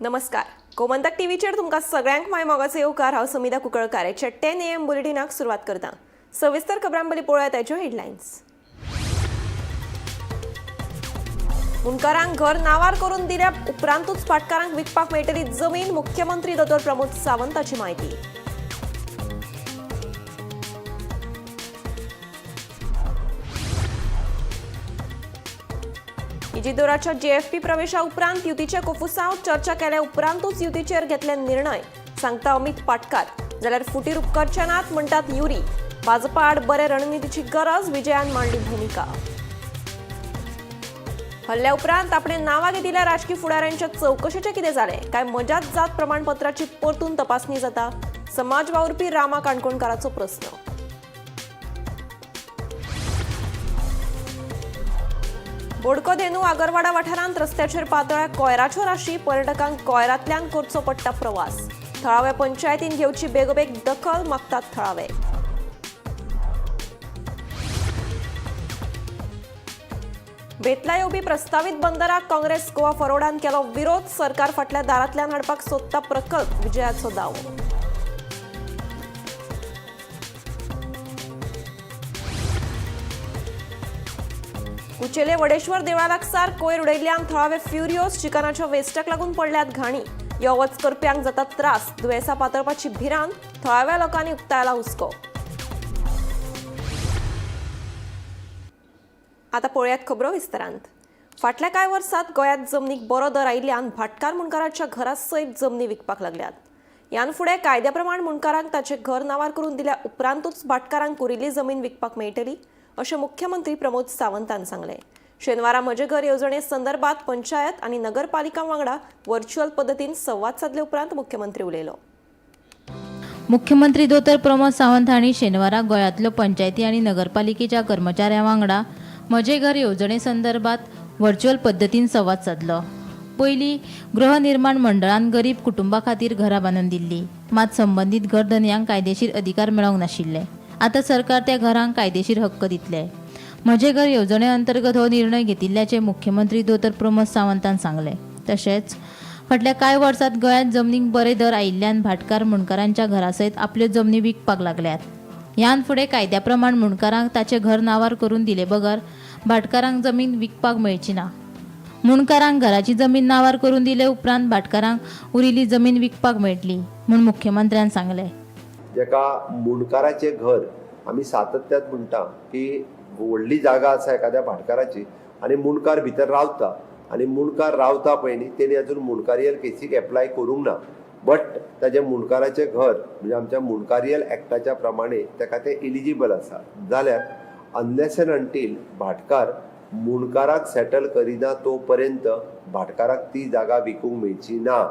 नमस्कार, गोमंतक टीव्हीचेर तुमकां सगळ्यांक माय मोगाचो येवकार. हांव समिधा कुंकळकार. हेच्या 10 AM बुलेटिनाक सुरवात करता. सविस्तर खबरां पयलीं पळोवया ताच्यो हेडलायन्स. मुंडकारांक घर नांवार करून दिल्या उपरांतूच भाटकारांक विकपाक मेळटली जमीन, मुख्यमंत्री दोतोर प्रमोद सावंताची म्हायती. इजिदोराच्या जेएफपी प्रवेशा उपरांत युतीचे कोफुसांव. चर्चा केल्या उपरांतूच युतीचेर घेतले निर्णय, सांगता अमित पाटकार. जाल्यार फुटीर उपकारचे नात म्हणटात युरी. भाजपा आड बरे रणनितीची गरज, विजयान मांडली भुमिका. हल्ल्या उपरांत आपणे नांवां घेतिल्ल्या राजकी फुडाऱ्यांच्या चवकशेचें कितें जालें? काय म्हज्याच जात प्रमाणपत्राची परतून तपासणी जाता? समाज वावुरपी रामा काणकोणकाराचो प्रस्न. बोडको धेनू आगरवाडा वाठारांत रस्त्याचेर पातळ्या कोयराच्यो राशी. पर्यटकांक कोयरांतल्यान करचो पडटा प्रवास. थळाव्या पंचायतीन घेवची बेगोबेग दखल, मागतात थळावे. बेतला येवपी प्रस्तावीत बंदराक काँग्रेस गोवा फॉरवर्डान केलो विरोध. सरकार फाटल्या दारांतल्यान हाडपाक सोदता प्रकल्प, विजयाचो दावो. कुचेले वडेश्वर देवळा लागसार कोयर उडयल्ल्यान थळावे फ्युरियोस. चिकनाच्या वेस्टाक लागून पडल्यात घाणी. यो वच करप्यांक जाता त्रास. दुयेंसां पातळपाची भिरांत. थळाव्या लोकांनी उक्तायला हुस्को. आता पळयात खबरो विस्तारांत. फाटल्या कांय वर्सात गोंयांत जमनीक बरो दर आयिल्ल्यान भाटकार मुंडकाराच्या घरा सयत जमनी विकपाक लागल्यात. ह्यान फुडें कायद्या प्रमाण मुंडकारांक ताचें घर नांवार करून दिल्या उपरांतूच भाटकारांक उरिल्ली जमीन विकपाक मेळटली, अशें मुख्यमंत्री प्रमोद सावंतान सांगलें. शेनवारा म्हजें घर येवजणे संदर्भात पंचायत आनी नगरपालिकां वांगडा व्हर्च्युअल पद्दतीन संवाद सादले उपरांत मुख्यमंत्री उलयलो. मुख्यमंत्री दोतोर प्रमोद सावंत हांणी शेनवारा गोंयांतल्यो पंचायती आनी नगरपालिकेच्या कर्मचाऱ्यां वांगडा म्हजें घर येवजणे संदर्भात व्हर्च्युअल पद्दतीन संवाद सादलो. पयलीं गृहनिर्माण मंडळान गरीब कुटुंबा खातीर घरां बांदून दिल्लीं, मात संबंदीत घरधनयांक कायदेशीर अधिकार मेळोंक नाशिल्ले. आतां सरकार त्या घरांक कायदेशीर हक्क दितले. म्हजें घर येवजणे अंतर्गत हो निर्णय घेतिल्ल्याचें मुख्यमंत्री दोतोर प्रमोद सावंतान सांगलें. तशेंच फाटल्या कांय वर्सांत गोंयांत जमनीक बरे दर आयिल्ल्यान भाटकार मुंडकारांच्या घरा सयत आपल्यो जमनी विकपाक लागल्यात. ह्यान फुडें कायद्या प्रमाण मुंडकारांक ताचें घर नांवार करून दिले बगर भाटकारांक जमीन विकपाक मेळची ना. मुंडकारांक घराची जमीन नांवार करून दिले उपरांत भाटकारांक उरिल्ली जमीन विकपाक मेळटली म्हूण मुख्यमंत्र्यान सांगलें. जेका मुंडकाराचें घर आमी सातत्यात म्हणटा की व्हडली जागा आसा एखाद्या भाटकाराची आनी मुंडकार भितर रावता आनी मुंडकार रावता पळय न्ही, तेणी अजून मुंडकारियल केसीक एप्लाय करूंक ना, बट ताजें मुंडकाराचें घर म्हणजे आमच्या मुंडकारियल एक्टाच्या प्रमाणे ताका तें एलिजिबल आसा, जाल्यार अनलेस एंड अंटील भाटकार मुंडकाराक सेटल करिना तो पर्यंत भाटकाराक ती जागा विकूंक मेळची ना.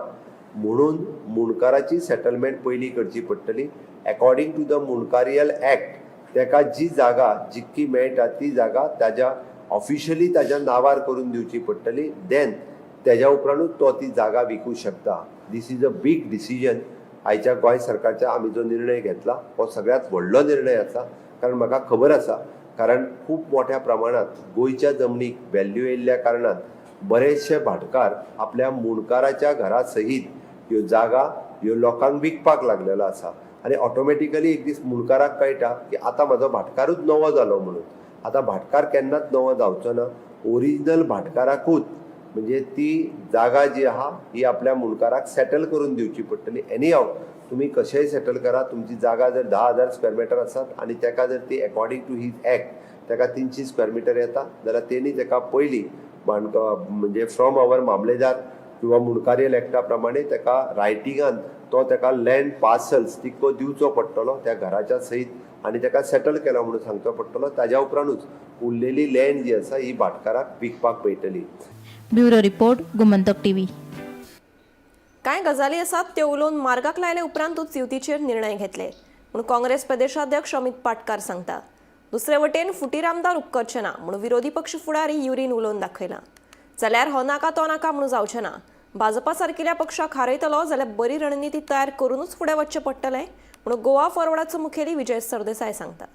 म्हणून मुंडकाराची सेटलमेंट पयलीं करची पडटली. According to the Mundkarial Act, ताका जी जागा जितकी मेळटा ती जागा ताज्या ऑफिशियली ताज्या नांवार करून दिवची पडटली. देन तेज्या उपरांतूच तो ती जागा विकूं शकता. This is a big decision. आयच्या गोंय सरकारच्या आमी जो निर्णय घेतला हो सगळ्यांत व्हडलो निर्णय आसा, कारण म्हाका खबर आसा, कारण खूब मोठ्या प्रमाणात गोंयच्या जमनीक व्हॅल्यू येयल्ल्या कारणान बरेचशे भाटकार आपल्या मुंडकाराच्या घरा सहीत ह्यो जागा ह्यो लोकांक विकपाक लागलेलो आसा. आनी ऑटोमॅटिकली एक दीस मुंडकाराक कळटा की आतां म्हाजो भाटकारूच नवो जालो म्हणून. आतां भाटकार केन्नाच नवो जावचो ना. ओरिजिनल भाटकाराकूच म्हणजे ती जागा जी आहा ही आपल्या मुंडकाराक सेटल करून दिवची पडटली. एनी हाव, तुमी कशेंय सेटल करा, तुमची जागा जर 10,000 स्क्वेअर मिटर आसात आनी ताका जर ती अकॉर्डिंग टू his act ताका 300 स्क्वेअर मिटर येता जाल्यार तेणी ताका पयलीं बांदका म्हणजे फ्रॉम our मामलेदार किंवा मुंडकारियल एक्टा प्रमाणे ताका रायटिंगान तो ताका लँड पार्सल्स तितको दिवचो पडटलो त्या घराच्या सयत आनी ताका सेटल केला म्हणून सांगचो पडटलो. ताज्या उपरांतूच उरलेली लँड जी आसा ही भाटकाराक विकपाक मेळटली. Bureau report, Gomantak TV. कांय गजाली आसात त्यो उलोवन मार्गाक लायले उपरांतूच युतीचेर निर्णय घेतले म्हूण काँग्रेस प्रदेशाध्यक्ष अमित पाटकार सांगता. दुसरे वटेन फुटीर आमदार उपकरचे ना म्हूण विरोधी पक्ष फुडारी युरीन उलोवन दाखयला. जाल्यार हो नाका तो नाका म्हणून जावचें ना. भाजपा सारकिल्या पक्षाक हारयतलो जाल्यार बरी रणनिती तयार करूनच फुडें वचचें पडटलें म्हणून गोवा फॉरवर्डाचो मुखेली विजय सरदेसाय सांगता.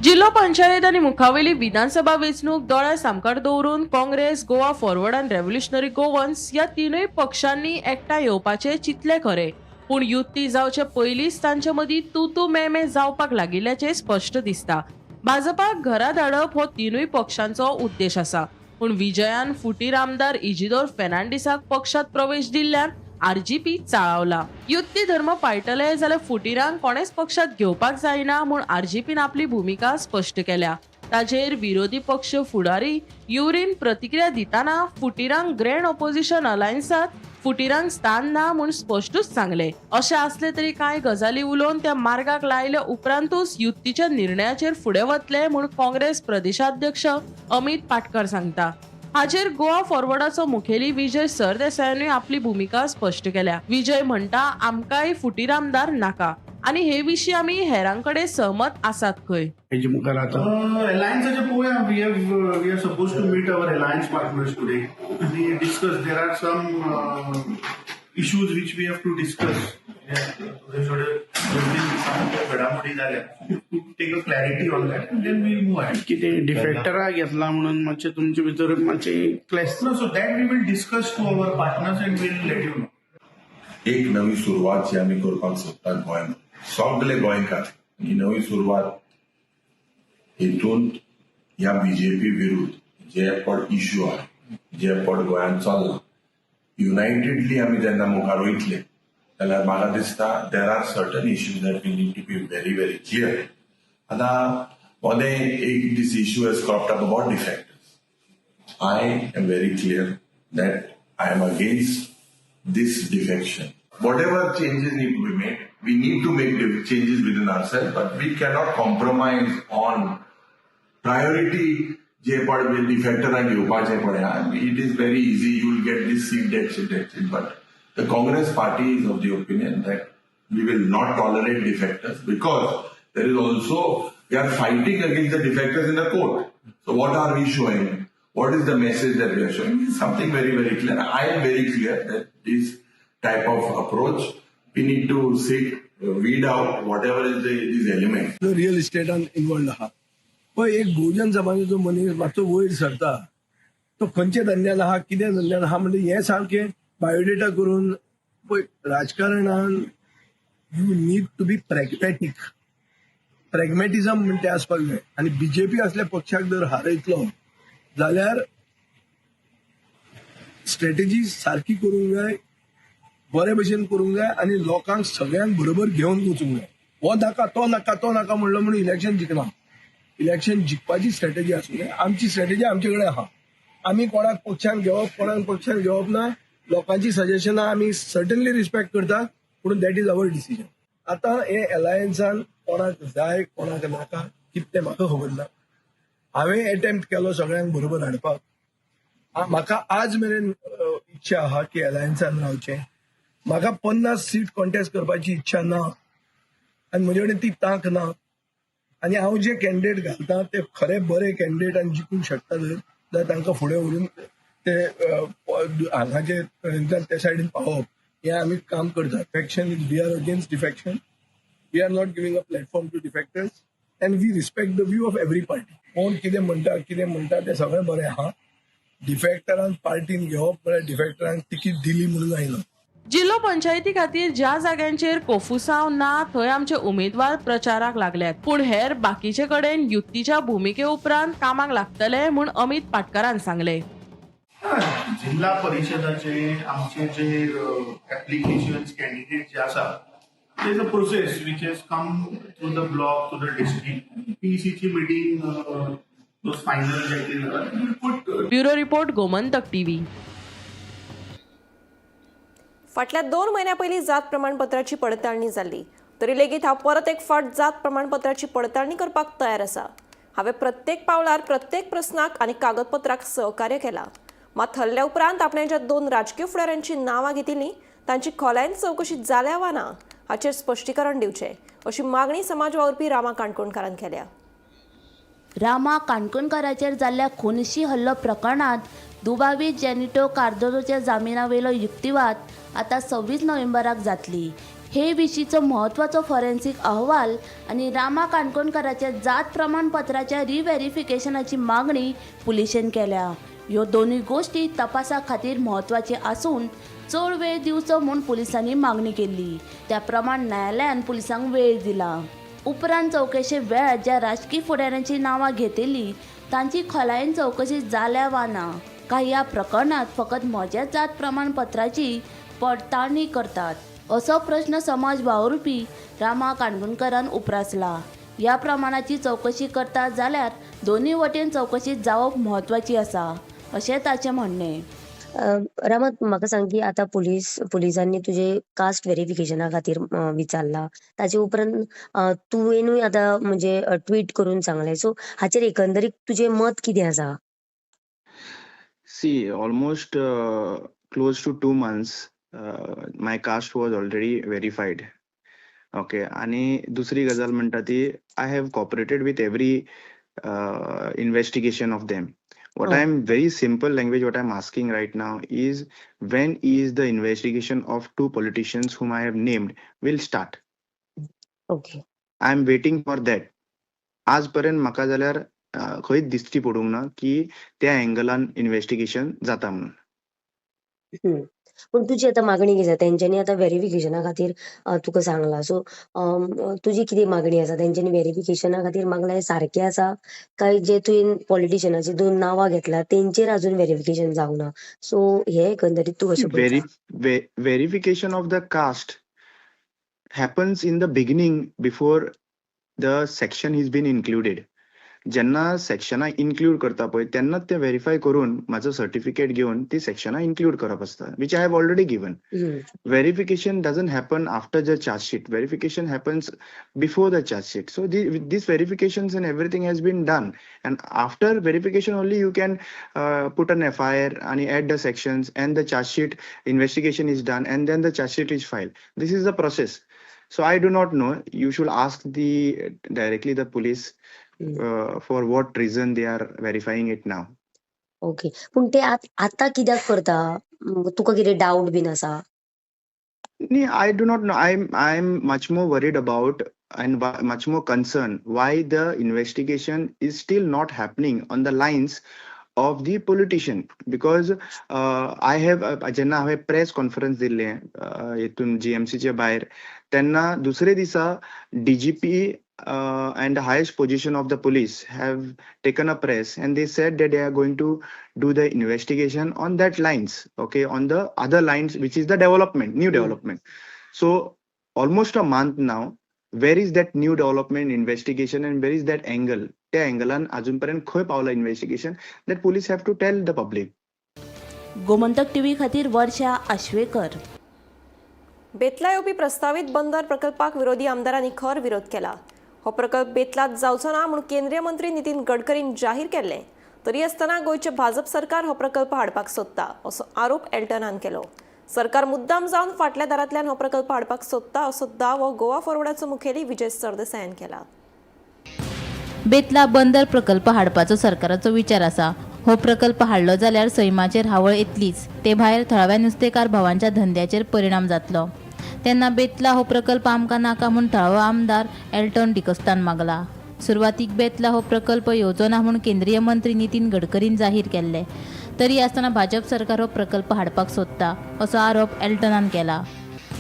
जिल्हो पंचायत आनी मुखावेली विधानसभा वेंचणूक दोळ्या सामकार दवरून काँग्रेस, गोवा फॉरवर्ड आनी रेव्होल्युशनरी गोवन्स ह्या तिनूय पक्षांनी एकठांय येवपाचें चिंतलें खरें, पूण युती जावचे पयलींच तांचे मदीं तू तू मे मे जावपाक लागिल्ल्याचें स्पश्ट दिसता. भाजपाक घरा धाडप हो तिनूय पक्षांचो उद्देश आसा, पूण विजयान फुटीर आमदार इजिदोर फेर्नांडीसाक पक्षांत प्रवेश दिल्ल्यान आरजीपी चाळावला. युती धर्म पाळटले जाल्यार फुटीरांक कोणेच पक्षांत घेवपाक जायना म्हूण आरजीपीन आपली भुमिका स्पश्ट केल्या. ताचेर विरोधी पक्ष फुडारी युरीन प्रतिक्रिया दितना फुटीरांक ग्रँड ऑपोजिशन अलायन्सांत फुटीरांक स्थान ना म्हूण स्पश्टूच सांगलें. अशें आसलें तरी कांय गजाली उलोवन त्या मार्गाक लायल्या उपरांतूच युतीच्या निर्णयाचेर फुडें वतले म्हूण काँग्रेस प्रदेशाध्यक्ष अमित पाटकर सांगता. हाचेर गोवा फॉरवर्डाचो मुखेली विजय सरदेसायानूय आपली भुमिका स्पश्ट केल्या. विजय म्हणटा, आमकांय फुटीर आमदार नाका आनी हे विशीं आमी हेरां कडेन सहमत आसात खंय. हेजे मुखार आतां अलायन्साचे पळोवया. We are suppose to meet our alliance partners today आनी discuss. There are some issues which we have to discuss. थोडे थोडे 2-3 दिसांच्या घडामोडी जाल्या, to take a clarity on that, then we'll move ahead. कितें डिफेक्टरा घेतला म्हणून मातशें तुमचे भितर मातशें clash? No, so that we will discuss to our partners and we'll let you know. एक नवी सुरवात जी आमी करपाक सोदतात गोंयांत, सगळे गोंयकार ही नवी सुरवात हितून ह्या बीजेपी विरुद्ध जे पड इश्यू आहा, जे पड गोंयांत चल्ला, युनायटेडली आमी जेन्ना मुखार वयतले जाल्यार म्हाका दिसता there are certain issues that we need to be very very clear. आतां मदें एक this issue has cropped up about defectors. I am very clear that I am against this defection. Whatever changes need to be made, we need to make changes within ourselves, but we cannot compromise on priority. जे पड डिफेक्टराक घेवपाचें पळय, it is very easy, you will get this seat, that seat, that seat, but the Congress party is of the opinion that we will not tolerate defectors because there is also, we are fighting against the defectors in the court. So what are we showing? What is the message that we are showing? It's something very, very clear. I am very clear that this type of approach, we need to sit, weed out whatever is these elements. जो real इस्टेटान involved आहा पळय, एक बहुजन समाजाचो मनीस मातसो वयर सरता, तो खंयच्या धंद्यान आहा, कितें धंद्यान आहा, म्हणजे हें सारकें बायोडेटा करून पळय. राजकारणान you need to be pragmatic. Pragmatism म्हणटा तें आसपाक जाय आनी बीजेपी असल्या पक्षाक जर हारयतलो जाल्यार स्ट्रेटजी सारकी करूंक जाय, बरे भशेन करूंक जाय आनी लोकांक सगळ्यांक बरोबर घेवन वचूंक जाय. हो नाका, तो नाका, तो नाका म्हणलो म्हणून इलेक्शन जिखना. इलेक्शन जिखपाची स्ट्रेटजी आसूंक जाय. आमची स्ट्रेटजी आमचे कडेन आहा. आमी कोणाक पक्षान घेवप, कोणाक पक्षान घेवप ना. लोकांची सजेशनां आमी सर्टनली रिस्पेक्ट करता, पूण that is our decision. आतां हे अलायन्सान कोणाक जाय, कोणाक नाका, कितें तें म्हाका खबर ना. हांवें एटेम्प्ट केलो सगळ्यांक बरोबर हाडपाक. म्हाका आज मेरेन इच्छा आहा की अलायन्सान रावचें. म्हाका 50 सीट कॉन्टेस्ट करपाची इच्छा ना आनी म्हजे कडेन ती तांक ना. आनी हांव जे कॅन्डिडेट घालता ते खरे बरे कॅन्डिडेट आनी जिखूंक शकता जर जाल्यार तांकां फुडें व्हरून ते हांगाचे ते सायडीन पावोवप हें आमी काम करतात. Defection is, we are against defection. We are not giving a platform to defectors and we respect the view of every party. कोण कितें म्हणटा, कितें म्हणटा तें सगळें बरें आहा. डिफेक्टरांक पार्टीन घेवप म्हळ्यार डिफेक्टरांक तिकीट दिली म्हणून जायना. जिल्हो पंचायती खातीर ज्या जाग्यांचेर कोफुसांव ना थंय आमचे उमेदवार प्रचाराक लागल्यात, पूण हेर बाकीचे कडेन युतीच्या भुमिके उपरांत कामाक लागतले म्हूण अमित पाटकारान सांगले. जिल्हा परिषदाचे आमचे जे एप्लिकेशन कॅन्डिडेट जे आसा, there is a process which has come through the block to the district. पीईसीची meeting final जे कितें जाला, put bureau report, Gomantak TV. फाटल्या 2 म्हयन्यां पयलीं जात प्रमाणपत्राची पडताळणी जाल्ली, तरी लेगीत हांव परत एक फावट जात प्रमाणपत्राची पडताळणी करपाक तयार आसा. हांवें प्रत्येक पावलार प्रत्येक प्रस्नाक आनी कागदपत्राक सहकार्य केलां. मात हल्ल्या उपरांत आपणें ज्या दोन राजकीय फुडाऱ्यांची नांवां घेतिल्लीं तांची खोलायेन चवकशी जाल्या वा ना हाचेर स्पश्टीकरण दिवचें अशी मागणी समाज वावुरपी रामा काणकोणकारान केल्या. रामा काणकोणकाराचेर जाल्ल्या खुनशी हल्लो प्रकरणांत दुबावीत जेनिटो कार्दोजोच्या जामिनावेलो युक्तिवाद आतां 26 नोव्हेंबराक जातली. हे विशींचो म्हत्वाचो फॉरेन्सिक अहवाल आनी रामा काणकोणकाराच्या जात प्रमाणपत्राच्या रिव्हेरिफिकेशनाची मागणी पुलिशेन केल्या. ह्यो दोनूय गोश्टी तपासा खातीर म्हत्वाची आसून चड वेळ दिवचो म्हूण पुलिसांनी मागणी केल्ली. त्या प्रमाण न्यायालयान पुलिसांक वेळ दिला. उपरांत चवकशे वेळार ज्या राजकी फुडाऱ्यांची नांवां घेतिल्ली तांची खोलायेन चवकशी जाल्या वा ना, काय ह्या प्रकरणांत फकत म्हज्या जात प्रमाणपत्राची पडताळणी करतात असो प्रश्न समाज वावुरपी रामा काणकोणकारान उप्रासला. ह्या प्रमाणाची चवकशी करता जाल्यार दोनूय वटेन चवकशी जावप म्हत्वाची आसा अशें ताचें म्हणणें. रामा, म्हाका सांग की आतां पुलिसांनी तुजे कास्ट व्हेरिफिकेशना खातीर विचारला, ताचे उपरांत तुवेनूय आतां म्हणजे ट्वीट करून सांगलें, सो हाचेर एकंदरीत तुजें मत कितें आसा? See, almost close to 2 months, my caste was already verified. Okay, आणि दुसरी गजाल म्हणटा ती, I have cooperated with every investigation of them. What I am, very simple language, what I'm asking right now is, when is the investigation of two politicians whom I have named will start? I am waiting for that. आजपर्यंत म्हाका जाल्यार खंयच दिश्टी पडूंक ना की त्या एंगलान investigation जाता म्हणून. पूण तुजी आतां मागणी कितें? तेंच्यांनी आतां व्हेरिफिकेशना खातीर तुका सांगलां, सो तुजी कितें मागणी आसा? तेंच्यांनी व्हेरिफिकेशना खातीर मागलां हें सारकें आसा, काय जे तुवें पॉलिटिशनाची दोन नांवां घेतला तेंचेर अजून व्हेरिफिकेशन जावंक ना, सो हे एकंदरीत तूं कशें पळयता? Verification of the caste happens in the beginning, before the section is been included. जेन्ना सेक्शनां इन्क्लूड करता पळय, तेन्नाच ते व्हेरीफाय करून म्हाजो सर्टिफिकेट घेवन ती सेक्शनां इन्क्लूड करप आसता, which I have already given. Verification doesn't happen after the charge sheet. Verification happens before the charge sheet. So this verifications and everything has been done, and after verification only you can put an FIR and add the sections, and the charge sheet investigation is done, and then the charge sheet is filed. This is the process. So I do not know, you should ask the directly the police for what reason they are verifying it now. Okay, पूण ते आतां कित्याक करता? तुका कितें डावट बीन आसा? Nee, I do not know. I'm much more worried about and much more concerned why the investigation is still not happening on the lines of the politician, because I have जेन्ना हांवें प्रेस कॉन्फरन्स दिल्लें हितून जीएमसीच्या भायर, तेन्ना दुसरे दिसा DGP and the highest position of the police have taken a press and they said that they are going to do the investigation on that lines, okay, on the other lines, which is the development, new development. So almost a month now, where is that new development investigation and where is that angle? त्या अँगलान अजूनपर्यंत खंय पावला investigation, that police have to tell the public. Gomantak TV खातीर वर्षा आश्वेकर. बेतला येवपी प्रस्तावीत बंदर प्रकल्पाक विरोधी आमदारांनी खर विरोध केला. हो प्रकल्प बेतलात जावचो ना म्हूण केंद्रीय मंत्री नितीन गडकरीन जाहीर केल्ले, तरी आसतना गोंयचे भाजप सरकार हो प्रकल्प हाडपाक सोदता असो आरोप एल्टनान केलो. सरकार मुद्दाम जावन फाटल्या दारांतल्यान हो प्रकल्प हाडपाक सोदता असो दावो गोवा फॉरवर्डाचो मुखेली विजय सरदेसायान केला. बेतला बंदर प्रकल्प हाडपाचो सरकाराचो विचार आसा. हो प्रकल्प हाडलो जाल्यार सैमाचेर हावळ येतलीच, ते भायर थळाव्या नुस्तेकार भावांच्या धंद्याचेर परिणाम जातलो. तेन्ना बेतला हो प्रकल्प आमकां नाका म्हूण थळावो आमदार एल्टन डिकोस्तान मागला. सुरवातीक बेतला हो प्रकल्प येवचो ना म्हूण केंद्रीय मंत्री नितीन गडकरीन जाहीर केल्ले, तरी आसतना भाजप सरकार हो प्रकल्प हाडपाक सोदता असो आरोप एल्टनान केला.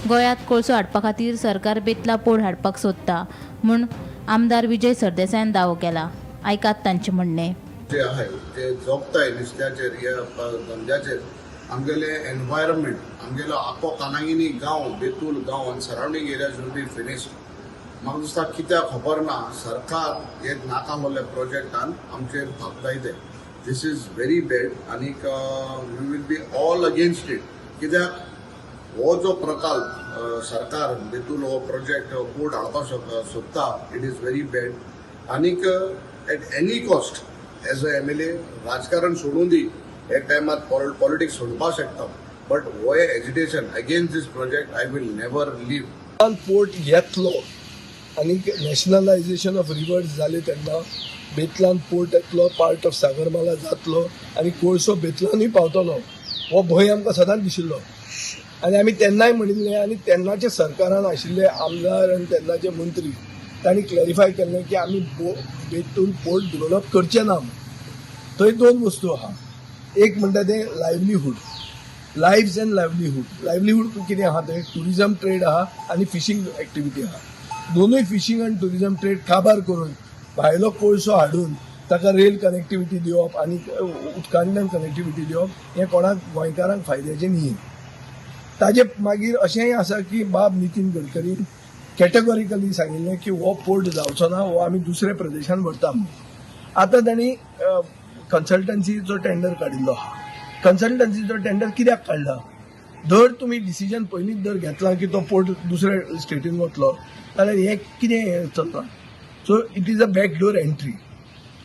गोंयांत कोळसो हाडपा खातीर सरकार बेतला पोर्ट हाडपाक सोदता म्हूण आमदार विजय सरदेसायान दावो केला. आयकात तांचें म्हणणें. जे आहाय ते जगताय नुस्त्याचेर, ह्या धंद्याचेर. आमगेले एनवायरमेंट, आमगेलो आखो कानागिनी गांव, बेतूल गांव आनी surrounding areas will be finished. म्हाका दिसता कित्याक खबर ना, सरकार एक नाका आहले प्रोजेक्टान आमचेर थापताय ते. This is very bad आनीक we will be all against it, कित्याक हो जो प्रकल्प सरकार बेतूल हो प्रोजेक्ट पोर्ट हाडपाक सोदता, it is very bad. आनीक at any cost, as a MLA, राजकारण सोडून दी, एक टायमार पॉलिटिक्स सोडपाक शकता, बट हो agitation against this project I will never leave. Port येतलो आनी नॅशनलायझेशन ऑफ रिवर्स जाले तेन्ना बेतलान पोर्ट येतलो, पार्ट ऑफ सागरमाला जातलो आनी कोळसो बेतलानूय पावतलो, हो भंय आमकां सदांच दिशिल्लो. आनी आमी तेन्नाय म्हणिल्लें आनी तेन्नाचे सरकारान आशिल्ले आमदार आनी तेन्नाचे मंत्री तांणी क्लॅरिफाय केल्लें की आमी बेतूल पोर्ट डिवेलप करचे ना म्हणून. थंय दोन वस्तू आहा. एक म्हणटा तें livelihood, lives and livelihood. Livelihood कितें आहा थंय ट्युरिजम ट्रेड आहा आनी फिशींग एक्टिविटी आहा. दोनूय फिशींग आनी ट्युरिजम ट्रेड काबार करून भायलो कोळसो हाडून ताका रेल कनेक्टिविटी दिवप आनी उदकांतल्यान कनेक्टिविटी दिवप हें कोणाक गोंयकारांक फायद्याचें न्ही. ताजे मागीर अशेंय आसा की बाब नितीन गडकरीन कॅटेगॉरिकली सांगिल्लें की हो पोर्ट जावचो ना, हो आमी दुसऱ्या प्रदेशान व्हरता म्हणून. आतां तांणी कन्सल्टन्सीचो टेंडर काडिल्लो आहा. कन्सल्टन्सीचो टेंडर कित्याक काडला? जर तुमी डिसिजन पयलींच जर घेतला की तो पोर्ट दुसऱ्या स्टेटीन वतलो जाल्यार हें कितें हें चल्लां? So it is a backdoor entry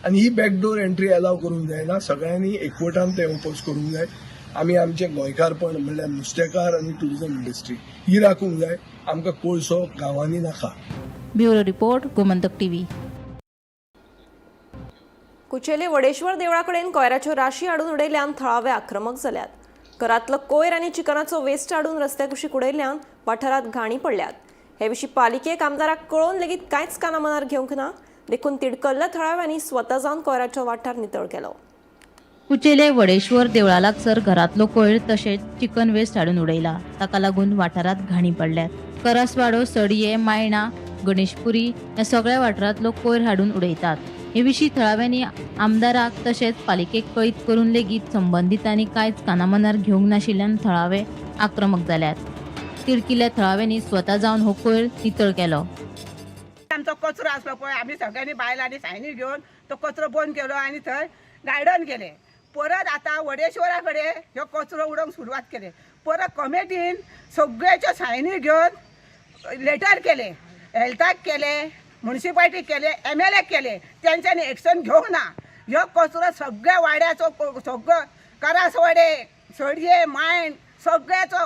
आनी ही बॅकडोर एंट्री अलाव करूंक जायना. सगळ्यांनी एकवटान तें ओपोज करूंक जाय. आमी आमचें गोंयकारपण म्हणल्यार नुस्तेकार आनी ट्युरिजम इंडस्ट्री ही राखूंक जाय. आमकां कोळसो गांवांनी नाका. Bureau report, Gomantak TV. Kuchele Vadeshwar देवळा कडेन कोयराच्यो राशी हाडून उडयल्ल्यान थळावे आक्रमक जाल्यात. घरांतलो कोयर आनी चिकनाचो वेस्ट हाडून रस्त्या कुशीक उडयल्ल्यान वाठारांत घाणी पडल्यात. हे विशीं पालिकेक आमदाराक कळोवन लेगीत कांयच कानामनार घेवंक ना. देखून तिडकल्ल्या थळाव्यांनी स्वता जावन कोयराचो वाठार नितळ केलो. कुचेले वडेश्वर देवळा लागसर घरांतलो कोयर तशेंच चिकन वेस्ट हाडून उडयला. ताका लागून वाठारांत घाणी पडल्यात. करासवाडो, सडये, मायणा, गणेशपुरी ह्या सगळ्या वाठारांतलो कोयर हाडून उडयतात. हे विशीं थळाव्यांनी आमदाराक तशेंच पालिकेक कळीत करून लेगीत संबंदितांनी कांयच कानामनार घेवंक नाशिल्ल्यान थळावे आक्रमक जाल्यात. तिडकिल्ल्या थळाव्यांनी स्वता जावन हो कोयर नितळ केलो. आमचो कचरो आसलो पळय, आमी सगळ्यांनी बायलांनी सायनी घेवन तो कचरो बंद केलो आनी थंय गार्डन केलें. परत आतां वडेश्वरा कडेन ह्यो कचरो उडोवंक सुरवात केले. परत कमिटीन सगळ्याच्यो सायनी घेवन लेटर केले, हेल्थाक केले, मुन्सिपाल्टीक केले, एमएलएक केले. तेंच्यांनी एक्शन घेवंक ना. ह्यो कचरो सगळ्या वाड्याचो, सगळो करासवाडे, सडये, मायण, सगळ्याचो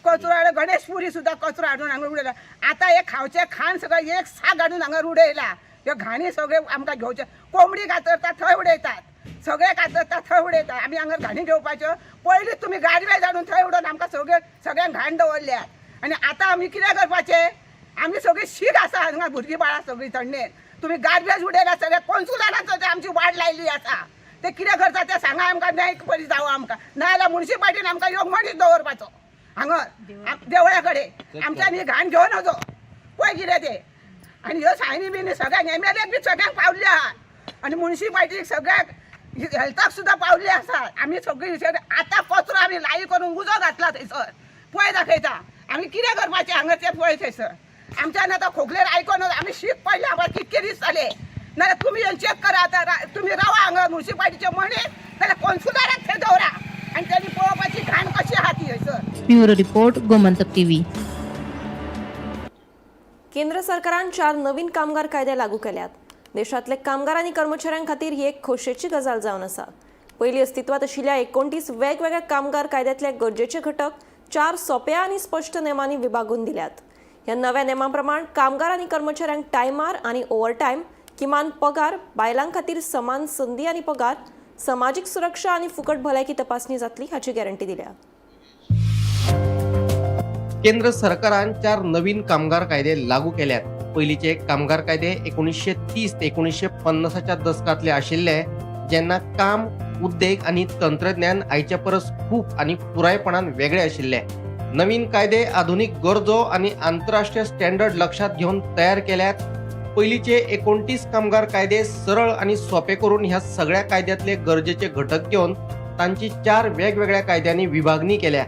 कचरो हाडून, गणेशपुरी सुद्दां कचरो हाडून हांगा उडयला. आतां हे खावचें खाण सगळें एक साक हाडून हांगा उडयला. ह्यो घाणी सगळे आमकां घेवचे. कोंबडी कातरता थंय उडयतात, सगळे कातरता थंय उडयतात. आमी हांगा घाणी घेवपाच्यो? पयलीं तुमी गार्बेज हाडून थंय उडोवन आमकां सगळे सगळ्यांक घाण दवरल्यात आनी आतां आमी कितें करपाचें? आमी सगळीं शीक आसा हांगा, भुरगीं बाळां सगळीं थंडेन. तुमी गार्बेज उडयला सगळें. कोन्सुलाराचो ते आमची वाड लायली आसा. ते कितें करता ते सांगा आमकां. न्याय बरी जावं आमकां, नाजाल्यार मुन्सिपाल्टीन आमकां योग मनीस दवरपाचो हांगा देवळा कडेन. आमच्यान ही घाण घेवन नजो. पळय कितें ते. आनी ह्यो सायनी बिनी सगळ्यांक, एमएलएक बी सगळ्यांक पावल्यो आहा आनी मुन्सिपाल्टीक सगळ्याक, हेल्थाक सुद्दां पावल्ले आसा. आमी सगळीं आतां कचरो आमी लाई करून उजो घातला थंयसर. पळय, दाखयता आमी कितें करपाचें हांगा तें. पळय थंयसर आमच्यान आतां खोकलेर आयकोन आमी शीक पडले. आमकां कितके दीस जाले. नाजाल्यार तुमी येवन चॅक करा. आतां तुमी रावा हांगा मुन्सिपाल्टीचे मनीस, नाजाल्यार कोन्सुलाराक थंय दवरा आनी तेणी पळोवपाची घाण कशी आहा ती हयसर. Bureau report, Gomantak TV. केंद्र सरकारान चार नवीन कामगार कायदे लागू केल्यात. देशांतले कामगार आनी कर्मचाऱ्यां खातीर ही एक खोशेची गजाल जावन आसा. पयलीं अस्तित्वात आशिल्ल्या 29 वेगवेगळ्या कामगार कायद्यांतले गरजेचे घटक चार सोंप्या आनी स्पश्ट नेमांनी विभागून दिल्यात. ह्या नव्या नेमां प्रमाण कामगार आनी कर्मचाऱ्यांक टायमार आनी ओव्हरटायम, किमान पगार, बायलां खातीर समान संदी आनी पगार, समाजीक सुरक्षा आनी फुकट भलायकी तपासणी जातली हाची गॅरंटी दिल्या. केंद्र सरकारान चार नवीन कामगार कायदे लागू केल्यात. पयलींचे कामगार कायदे 1930 ते 1950च्या दसकांतले आशिल्ले, जेन्ना काम, उद्देग आनी तंत्रज्ञान आयचे परस खूब आनी पुरायपणान वेगळे आशिल्ले. नवीन कायदे आधुनीक गरजो आनी आंतरराष्ट्रीय स्टँडर्ड लक्षात घेवन तयार केल्यात. पयलींचे 29 कामगार कायदे सरळ आनी सोंपे करून ह्या सगळ्या कायद्यांतले गरजेचे घटक घेवन तांची चार वेगवेगळ्या कायद्यांनी विभागणी केल्या.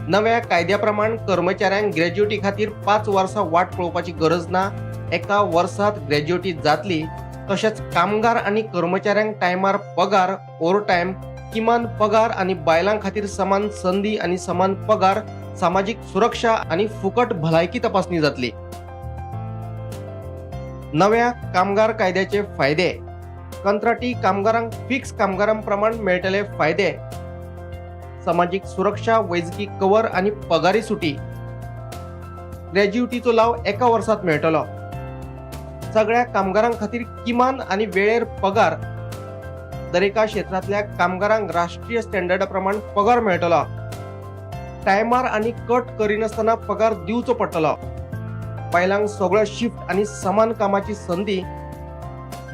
नव्या कायद्या प्रमाण कर्मचाऱ्यांक ग्रॅज्युएटी खातीर 5 वर्सां वाट पळोवपाची गरज ना. एका वर्सात ग्रॅज्युएटी जातली. तशेंच कामगार आनी कर्मचाऱ्यांक टायमार पगार, ओव्हरटायम, किमान पगार आनी बायलां खातीर समान संदी आनी समान पगार, सामाजीक सुरक्षा आनी फुकट भलायकी तपासणी जातली. नव्या कामगार कायद्याचे फायदे: कंत्राटी कामगारांक फिक्स कामगारां प्रमाण मेळटले फायदे, समाजीक सुरक्षा, वैजकी कवर आनी पगारी सुटी. ग्रॅज्युएटीचो लाव एका वर्सात मेळटलो. सगळ्या कामगारां खातीर किमान आनी वेळेर पगार. दरेका क्षेत्रांतल्या कामगारांक राष्ट्रीय स्टँडर्डा प्रमाण पगार मेळटलो. टायमार आनी कट करिनासतना पगार दिवचो पडटलो. बायलांक सगळ्यो शिफ्ट आनी समान कामाची संदी,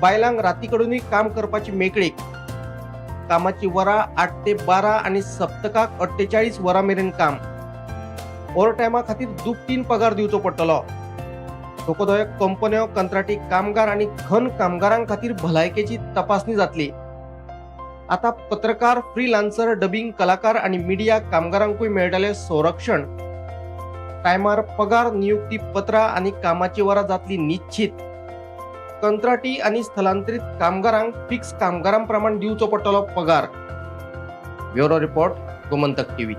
बायलांक राती कडूनय काम करपाची मेकळीक, कामाची वरां 8 ते 12 आनी सप्तकाक 48 वरां मेरेन काम, ओव्हरटायमा खातीर दुपटीन पगार दिवचो पडटलो. धोकोदायक कंपन्यो, कंत्राटी कामगार आनी खण कामगारां खातीर भलायकेची तपासणी जातली. आता पत्रकार, फ्रीलान्सर, डबिंग कलाकार आनी मिडिया कामगारांकूय मेळटलें संरक्षण. टायमार पगार, नियुक्ती पत्रां आनी कामाची वरां जातली निश्चित. कंत्राटी आनी स्थलांतरीत कामगारांक फिक्स कामगारां प्रमाण दिवचो पडटलो पगार. Bureau report, Gomantak TV.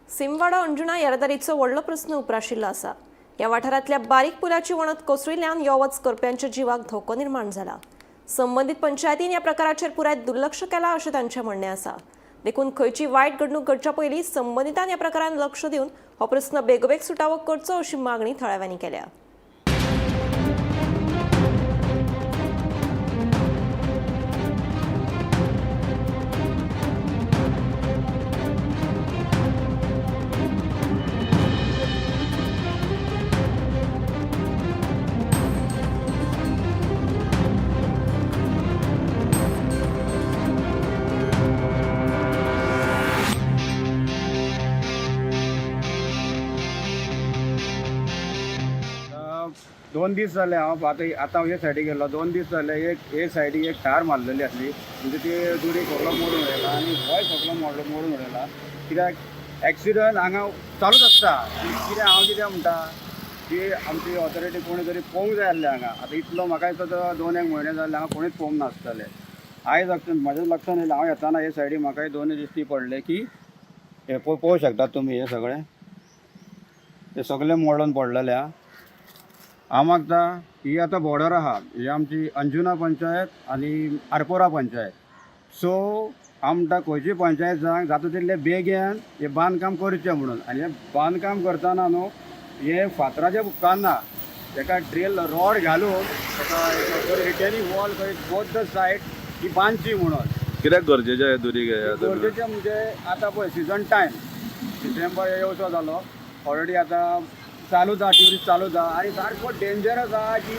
Simwada Anjuna येरादारीचो व्हडलो प्रस्न उप्राशिल्लो आसा. ह्या वाठारांतल्या बारीक पुलाची वणत कोसळिल्ल्यान यो वच करप्यांच्या जिवाक धोको निर्माण जाला. संबंदीत पंचायतीन ह्या प्रकाराचेर पुराय दुर्लक्ष केलां अशें तांचें म्हणणें आसा. देखून खंयची वायट घडणूक घडच्या पयलीं संबंदितान ह्या प्रकारान लक्ष दिवन हो प्रस्न बेगोबेग सुटावो करचो अशी मागणी थळाव्यांनी केल्या. दोन दीस जाले हांव आतां आतां हे सायडीक गेल्लो. 2 दीस जाले एक हे सायडीक एक थार मारलेली आसली, म्हणजे ती दुरी सगलो मोडून उडयला आनी होय सगलो मोडून उडयला. कित्याक एक्सिडंट हांगा चालूच आसता. आनी कितें हांव कितें म्हणटा की आमची ऑथॉरिटी कोणी तरी पळोवंक जाय आसलें हांगा. आतां इतलो म्हाका दिसता 2-1 म्हयने जाले हांगा कोणीच पळोवंक नासतले. आयज म्हज्या लक्षान येयलें, हांव येताना हे सायडीक म्हाका 2 दिसती पडले की हे पळोवंक शकतात तुमी, हे सगळें हे सगळें मोडून पडलेलें. हांव मागता ही आतां बॉर्डर आहा, ही आमची अंजुना पंचायत आनी आरपोरा पंचायत. सो हांव म्हणटा खंयची पंचायत जावंक जाता तितले बेगीन हें बांदकाम करचें म्हणून. आनी हें बांदकाम करतना न्हू हें फातराचें उपकारना, तेका ड्रिल रॉड घालून ताका रिटेनिंग वॉल खंय बोथ the side ही बांदची म्हणून. कित्याक गरजेचें हें दुरीग? गरजेचें म्हणजे आतां पळय सिजन टायम, डिसेंबर येवचो जालो ऑलरेडी, आतां चालू जा ट्युरिस्ट चालू जा आनी सारको डेंजरस आहा की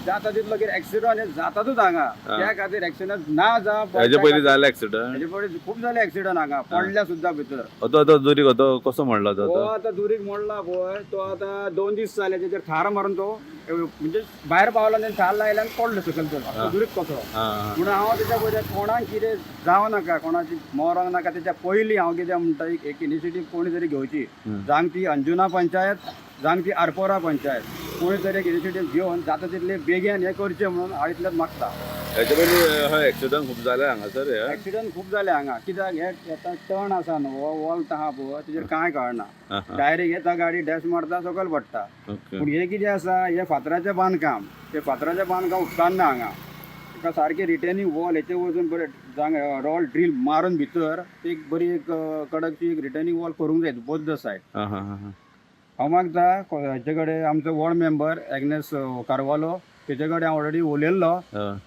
जाता तितलो कितें एक्सिडंट जातातूच हांगा. त्या खातीर एक्सिडंट ना जा. हेजे पयलीं जाले एक्सिडंट? हेजे पयलीं खूब जाले एक्सिडंट हांगा, पडल्या सुद्दां भितर. तो आतां दुरीग तो कसो मोडला? तो आतां दुरीग मोडला पळय, तो आतां 2 दीस जाले तेजेर थार मारून तो म्हणजे भायर पावलो आनी थार लायल्यान पडलो सकयल तो दुरीग कसो. म्हणून हांव तेच्या पयलीं कोणाक कितें जावं नाका, कोणाची मरोंक नाका, तेच्या पयलीं हांव कितें म्हणटा एक इनिशिएटीव कोणी तरी घेवची, जावं ती अंजुना पंचायत जावं ती आरपोरा पंचायत, कोणी तरी एक इनिशिएटीव घेवन जाता तितले बेगीन हें करचें म्हणून हांव इतलेंच मागता. हेचे पयलीं एक्सिडंट खूब जाले हांगासर? एक्सिडंट खूब जाले हांगा, कित्याक हे आतां टर्न आसा न्हू, हो वॉल्ट आहा पळय तेजेर कांय कळना, डायरेक्ट येता गाडी डॅश मारता सकयल पडटा. पूण हें कितें आसा, हें फातराचें बांदकाम, तें फातराचें बांदकाम उपकारना हांगा. ताका सारकें रिटेनिंग वॉल हेचे वचून बरें जावं रॉल ड्रील मारून भितर एक बरी एक कडकशी एक रिटेनिंग वॉल करूंक जाय बोथ the side. हांव मागता हेचे कडेन आमचो वॉर्ड मेंबर एग्नेस कार्वालो तेजे कडेन हांव ऑलरेडी उलयल्लो,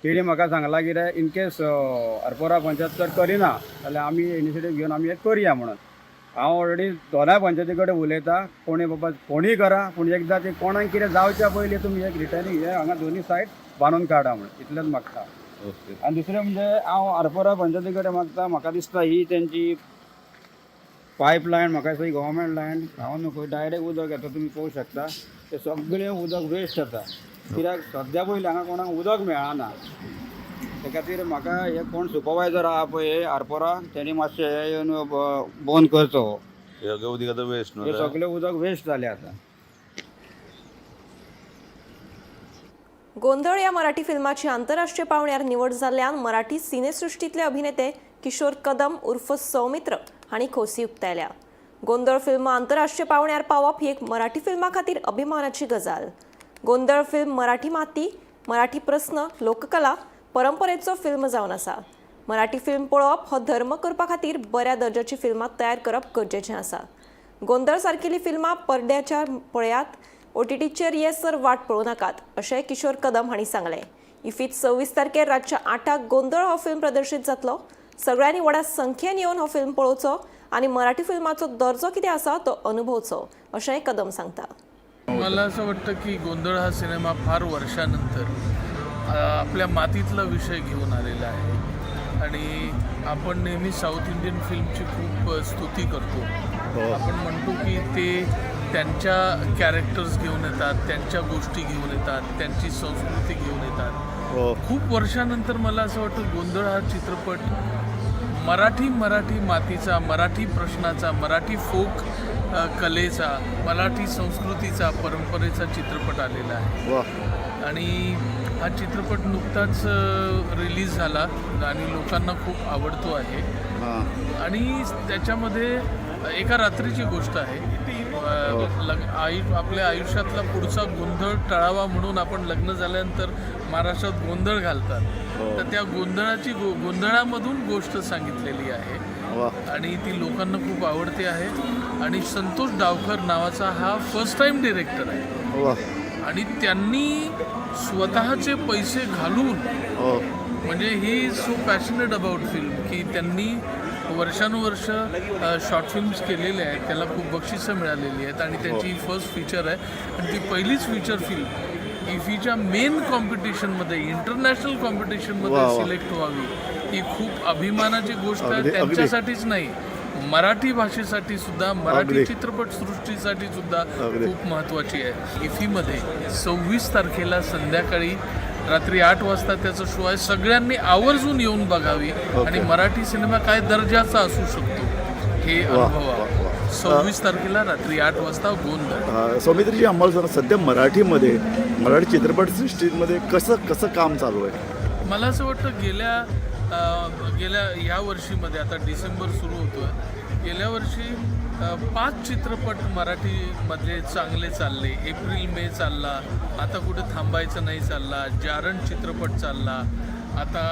तेणी म्हाका सांगलां कितें इनकेस आरपोरा पंचायत जर करिना जाल्यार आमी इनिशिएटीव घेवन आमी हें करया म्हणून. हांव ऑलरेडी दोनाय पंचायती कडेन उलयता, कोणी बाबा कोणीय करा, पूण एकदां ते कोणाक कितें जावच्या पयलीं तुमी एक रिटर्निंग हें हांगा दोनी सायड बांदून काडा म्हणून इतलेंच मागता. आनी दुसरें म्हणजे हांव आरपोरा पंचायती कडेन मागता, म्हाका दिसता ही तेंची पायप लायन, म्हाका दिसता ही गव्हर्मेंट लायन, हांव न्हू डायरेक्ट उदक येता, तुमी पळोवंक शकता तें सगळें उदक वेस्ट जाता, कित्याक सद्या पयलीं हांगा कोणाक उदक मेळना. ते खातीर म्हाका हे कोण सुपरवायजर आहा पळय आरपोरा तेणी मातशें हें येवन बंद करचो, हे उदक आतां वेस्ट हे सगळें उदक वेस्ट जालें आतां. गोंधळ ह्या मराठी फिल्माची आंतरराष्ट्रीय पावंड्यार निवड जाल्ल्यान मराठी सिनेसृष्टींतले अभिनेते किशोर कदम उर्फ सौमित्र हांणी खोशी उक्तायल्या. गोंधळ फिल्म आंतरराष्ट्रीय पावंड्यार पावप ही एक मराठी फिल्मा खातीर अभिमानाची गजाल. गोंधळ फिल्म मराठी माती, मराठी प्रस्न, लोककला, परंपरेचो फिल्म जावन आसा. मराठी फिल्म पळोवप हो धर्म करपा खातीर बऱ्या दर्जाची फिल्मां तयार करप गरजेचें आसा. गोंधळ सारकेली फिल्मां पडद्याच्या पळयात, ओटीटीचेर येसर वाट पळोवं नाकात अशें किशोर कदम हांणी सांगलें. इफ्फीत 26 तारखेर रातच्या 8 गोंधळ हो फिल्म प्रदर्शीत जातलो. सगळ्यांनी व्हडा संख्येन येवन हो फिल्म पळोवचो आनी मराठी फिल्माचो दर्जो कितें आसा तो अनुभवचो अशेंय कदम सांगता. मला असं वाटतं की गोंधळ हा सिनेमा फार वर्षानंतर आपल्या मातीतला विषय घेऊन आलेला आहे आणि आपण नेहमी साऊथ इंडियन फिल्मची खूप स्तुती करतो. आपण म्हणतो की ते त्यांच्या कॅरेक्टर्स घेऊन येतात, त्यांच्या गोष्टी घेऊन येतात, त्यांची संस्कृती घेऊन येतात. खूप वर्षानंतर मला असं वाटतं गोंधळ हा चित्रपट मराठी मराठी मातीचा, मराठी प्रश्नाचा, मराठी फोक कलेचा, मराठी संस्कृतीचा, परंपरेचा चित्रपट आलेला आहे. आणि हा चित्रपट नुकताच रिलीज झाला आणि लोकांना खूप आवडतो आहे. आणि त्याच्यामध्ये एका रात्रीची गोष्ट आहे. आपल्या आयुष्यातला पुढचा गोंधळ टाळावा म्हणून आपण लग्न झाल्यानंतर महाराष्ट्रात गोंधळ घालतात, तर त्या गोंधळाची गोंधळामधून गोष्ट सांगितलेली आहे आणि ती लोकांना खूप आवडते आहे. आणि संतोष डावकर नावाचा हा फर्स्ट टाइम डिरेक्टर आहे आणि त्यांनी स्वतःचे पैसे घालून, म्हणजे he is so passionate about film की त्यांनी वर्षानुवर्ष शॉर्ट फिल्म्स केलेले आहेत, त्याला खूप बक्षिसं मिळालेली आहेत आणि त्यांची ही फर्स्ट फीचर आहे आणि ती पहिलीच फीचर फिल्म इफीच्या मेन कॉम्पिटिशनमध्ये, इंटरनॅशनल कॉम्पिटिशनमध्ये सिलेक्ट व्हावी ही खूप अभिमानाची गोष्ट आहे. त्यांच्यासाठीच नाही, मराठी भाषेसाठी सुद्धा, मराठी चित्रपटसृष्टीसाठी सुद्धा खूप महत्त्वाची आहे. इफीमध्ये 26 तारखेला संध्याकाळी रात्री 8 वाजता त्याचा शो आहे. सगळ्यांनी आवर्जून येऊन बघावी आणि मराठी सिनेमा काय दर्जाचा असू शकतो हे अनुभवावं. 26 तारखेला रात्री 8 वाजता गोंधळ. सौमित्रीजी, आम्हाला सांगा सध्या मराठीमध्ये, मराठी चित्रपटसृष्टीमध्ये कसं कसं काम चालू आहे? मला असं वाटतं गेल्या गेल्या या वर्षीमध्ये, आता डिसेंबर सुरू होतोय, गेल्या वर्षी 5 चित्रपट मराठीमधले चांगले चालले. एप्रिल मे चालला, आता कुठे थांबायचं नाही चालला, जारण चित्रपट चालला, आता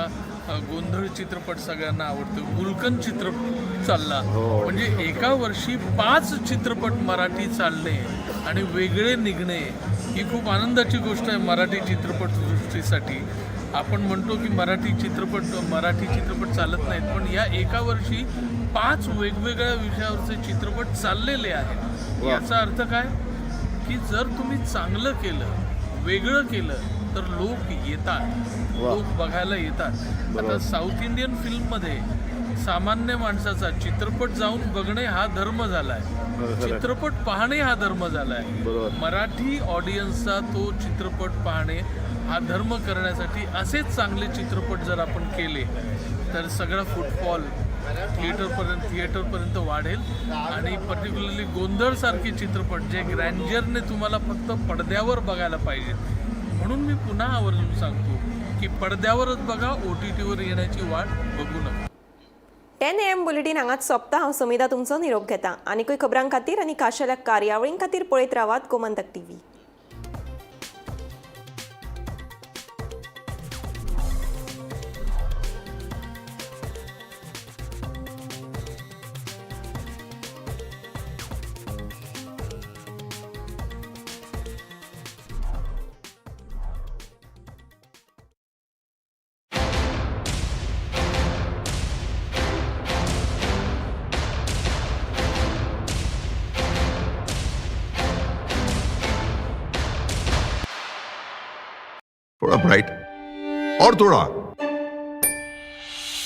गोंधळ चित्रपट सगळ्यांना आवडतो, गुलकंद चित्रपट चालला. म्हणजे एका वर्षी 5 चित्रपट मराठी चालणे आणि वेगळे निघणे ही खूप आनंदाची गोष्ट आहे मराठी चित्रपटसृष्टीसाठी. आपण म्हणतो की मराठी चित्रपट चालत नाहीत, पण या एका वर्षी 5 वेगवेगळ्या विषयावरचे चित्रपट चाललेले आहेत. याचा अर्थ काय की जर तुम्ही चांगलं केलं, वेगळं केलं तर लोक येतात, लोक बघायला येतात. आता साऊथ इंडियन फिल्ममध्ये सामान्य माणसाचा चित्रपट जाऊन बघणे हा धर्म झाला आहे, चित्रपट पाहणे हा धर्म झाला आहे. मराठी ऑडियन्सचा तो चित्रपट पाहणे हा धर्म करण्यासाठी असेच चांगले चित्रपट जर आपण केले तर सगळा फुटफॉल थिएटरपर्यंत वाढेल. आणि पर्टिक्युलरली गोंधळसारखे चित्रपट जे ग्रँजरने तुम्हाला फक्त पडद्यावर बघायला पाहिजेत, म्हणून मी पुन्हा आवर्जून सांगतो की पडद्यावरच बघा, OTTवर येण्याची वाट बघू नका. 10 AM bulletin हांगाच सोंपता. हांव समिता तुमचो निरोप घेता. आनीकूय खबरां खातीर आनी खाशेल्या कार्यावळीं खातीर पळयत रावात गोमंतक टीव्ही. थोड़ा ब्राइट और थोड़ा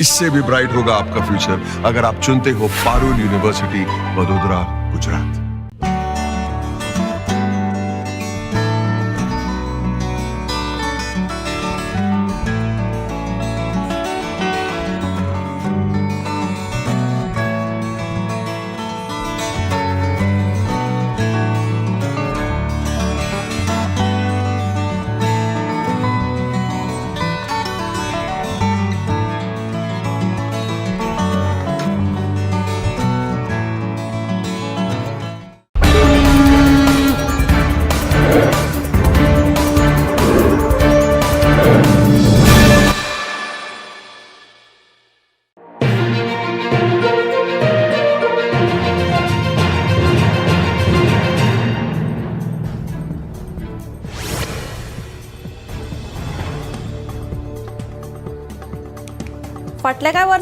इससे भी ब्राइट होगा आपका फ्यूचर अगर आप चुनते हो पारुल यूनिवर्सिटी, वडोदरा, गुजरात. फाटल्या कांय वर्सां